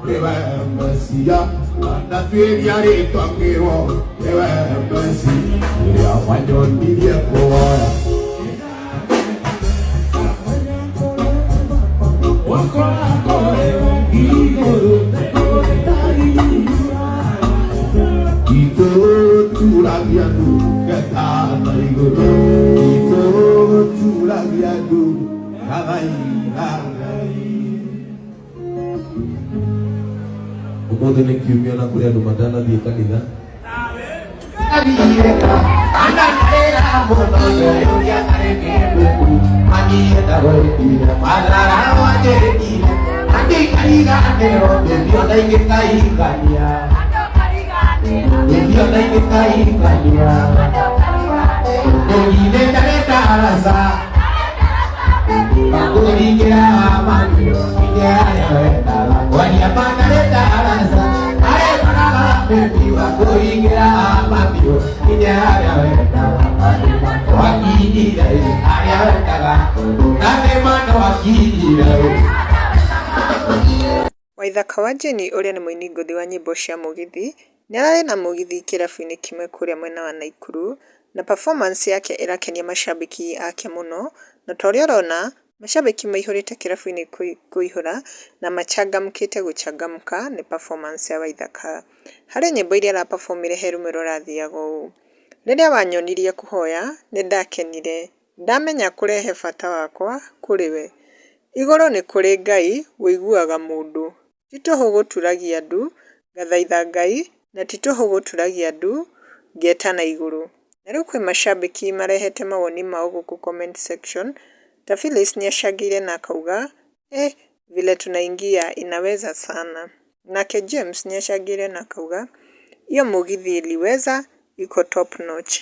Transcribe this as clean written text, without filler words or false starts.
Nĩwe Mesia. Ndatuĩria rĩtwa ngĩrwo nĩwe Mesia. Rĩrĩa wanyonirie kũhoya. Itũturagia ndu ngetana igũrũ. Itũturagia ndu ngathaitha Ngai. Ũmũthĩ nĩ kiumia na kũrĩ andũ matanathiĩ kanitha. Waithaka wa Jane ũrĩa nĩ mũini ngũthi wa nyĩmbo cia mũgithi, nĩ ararĩ na mũgithi kĩrabu-inĩ kĩmwe kũrĩa mwena wa Naikuru, na performance yake ĩrakenia macambĩki ake mũno, na ta ũrĩa ũrona, macambĩki maihũrĩte kĩrabu-inĩ kũihũra na machangamkĩte gũchangamka nĩ performance ya Waithaka. Harĩ nyĩmbo iria ara perform ire he rũmwe rũrathiaga ũũ: Rĩrĩa wanyonirie kũhoya nĩ ndakenire, ndamenya kũrehe bata wakwa kũrĩ we. Igũrũ nĩ kũrĩ Ngai ũiguaga mũndũ, ti tũhũ gũturagia ndu ngathaitha Ngai na ti tũhũ gũturagia ndu ngetana igũrũ. Na rĩu kwĩ macambĩki marehete mawoni mao gũkũ comment section, ta Phyllis nĩacangĩire na akauga eh vile tunaingia inaweza sana. Nake James nĩacangĩire na akauga hiyo mũgithi iliweza iko top notch.